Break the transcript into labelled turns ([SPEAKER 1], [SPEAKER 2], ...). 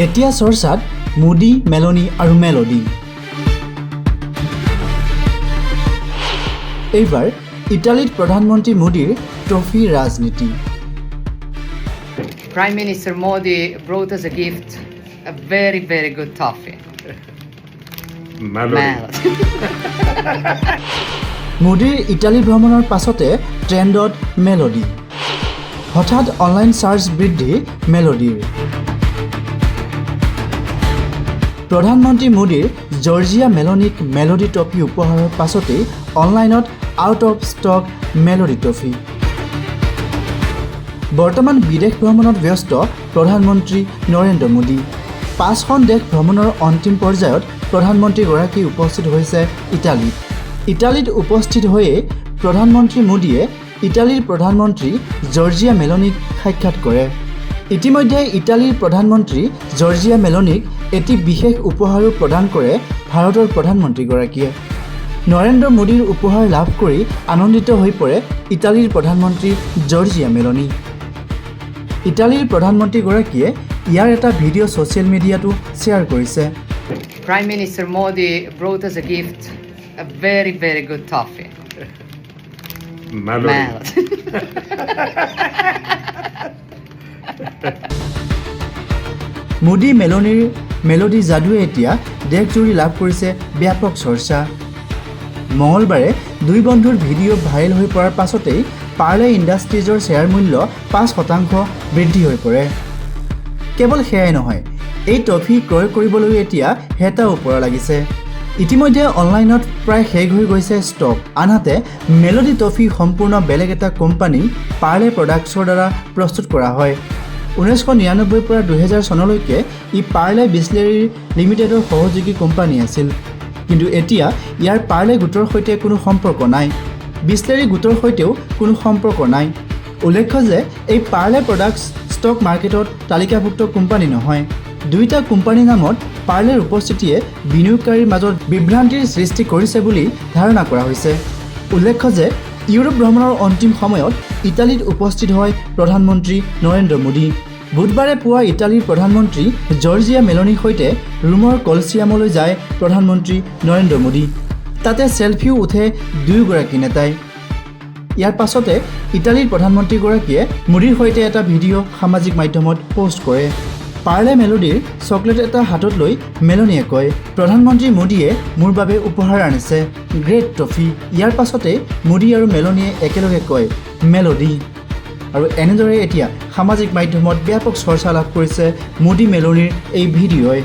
[SPEAKER 1] এতিয়া চৰ্চাত মোদী, মেলনী আৰু মেলডি। এইবাৰ ইটালীত প্ৰধানমন্ত্ৰী মোদীৰ ট্ৰফি ৰাজনীতি।
[SPEAKER 2] Prime Minister Modi brought us a gift, a very, very good toffee.
[SPEAKER 3] Melody.
[SPEAKER 2] Melody.
[SPEAKER 1] মোদীৰ ইটালী ভ্ৰমণৰ পাছতে ট্ৰেণ্ডত মেলডি। হঠাৎ অনলাইন চাৰ্জ বৃদ্ধি মেলডিৰ। প্ৰধানমন্ত্ৰী মোদীৰ জৰ্জিয়া মেলনীক মেলডি ট্ৰফি উপহাৰৰ পাছতেই অনলাইনত out of stock Melody toffee. বৰ্তমান বিদেশ ভ্ৰমণত ব্যস্ত প্ৰধানমন্ত্ৰী নৰেন্দ্ৰ মোদী। 5খন দেশ ভ্ৰমণৰ অন্তিম পৰ্যায়ত প্ৰধানমন্ত্ৰীগৰাকী উপস্থিত হৈছে ইটালীত। ইটালীত উপস্থিত হৈয়ে প্ৰধানমন্ত্ৰী মোদীয়ে ইটালীৰ প্ৰধানমন্ত্ৰী জৰ্জিয়া মেলনীক সাক্ষাৎ কৰে। ইতিমধ্যে ইটালীৰ প্ৰধানমন্ত্ৰী জৰ্জিয়া মেলনীক এটি বিশেষ উপহাৰো প্ৰদান কৰে ভাৰতৰ প্ৰধানমন্ত্ৰীগৰাকীয়ে। নৰেন্দ্ৰ মোদীৰ উপহাৰ লাভ কৰি আনন্দিত হৈ পৰে ইটালীৰ প্ৰধানমন্ত্ৰী জৰ্জিয়া মেলনী। ইটালীৰ প্ৰধানমন্ত্ৰীগৰাকীয়ে ইয়াৰ এটা ভিডিঅ' ছ'চিয়েল মিডিয়াতো শ্বেয়াৰ কৰিছে।
[SPEAKER 2] Prime Minister Modi brought us a gift, a very, very good toffee.
[SPEAKER 3] Melody.
[SPEAKER 2] Melody.
[SPEAKER 1] Modi মেলনীৰ melody যাদুৱে এতিয়া দেশজুৰি লাভ কৰিছে ব্যাপক চৰ্চা। মঙলবাৰে দুই বন্ধুৰ ভিডিঅ' ভাইৰেল হৈ পৰাৰ পাছতেই পাৰ্লে ইণ্ডাষ্ট্ৰিজৰ শ্বেয়াৰ মূল্য 5% বৃদ্ধি হৈ পৰে। কেৱল সেয়াই নহয়, এই ট্ৰফি ক্ৰয় কৰিবলৈও এতিয়া হেতা ওপৰা লাগিছে। ইতিমধ্যে অনলাইনত প্ৰায় শেষ হৈ গৈছে ষ্টক। আনহাতে মেলডি ট্ৰফি সম্পূৰ্ণ বেলেগ এটা কোম্পানী পাৰ্লে প্ৰডাক্টছৰ দ্বাৰা প্ৰস্তুত কৰা হয়। 1999 পৰা 2000 চনলৈকে ই পাৰ্লে বিছলেৰী লিমিটেডৰ সহযোগী কোম্পানী আছিল। কিন্তু এতিয়া ইয়াৰ পাৰ্লে গোটৰ সৈতে কোনো সম্পৰ্ক নাই। বিছলেৰী গোটৰ সৈতেও কোনো সম্পৰ্ক নাই। উল্লেখ্য যে এই পাৰ্লে প্ৰডাক্টছ ষ্টক মাৰ্কেটত তালিকাভুক্ত কোম্পানী নহয়। দুয়োটা কোম্পানীৰ নামত পাৰ্লেৰ উপস্থিতিয়ে বিনিয়োগকাৰীৰ মাজত বিভ্ৰান্তিৰ সৃষ্টি কৰিছে বুলি ধাৰণা কৰা হৈছে। উল্লেখ্য যে ইউৰোপ ভ্ৰমণৰ অন্তিম সময়ত ইটালীত উপস্থিত হয় প্ৰধানমন্ত্ৰী নৰেন্দ্ৰ মোদী। বুধবাৰে পুৱা ইটালীৰ প্ৰধানমন্ত্ৰী জৰ্জিয়া মেলনীৰ সৈতে ৰোমৰ কলছিয়ামলৈ যায় প্ৰধানমন্ত্ৰী নৰেন্দ্ৰ মোদী। তাতে চেলফিও উঠে দুয়োগৰাকী নেতাই। ইয়াৰ পাছতে ইটালীৰ প্ৰধানমন্ত্ৰীগৰাকীয়ে মোদীৰ সৈতে এটা ভিডিঅ' সামাজিক মাধ্যমত পোষ্ট কৰে। পাৰ্লে মেলডিৰ চকলেট এটা হাতত লৈ মেলনীয়ে কয়, প্ৰধানমন্ত্ৰী মোদীয়ে মোৰ বাবে উপহাৰ আনিছে, গ্ৰেট ট্ৰফি। ইয়াৰ পাছতে মোদী আৰু মেলনীয়ে একেলগে কয়, মেলডি। আৰু এনেদৰে এতিয়া সামাজিক মাধ্যমত ব্যাপক চৰ্চা লাভ কৰিছে মোদী মেলনীৰ এই ভিডিঅ'ই।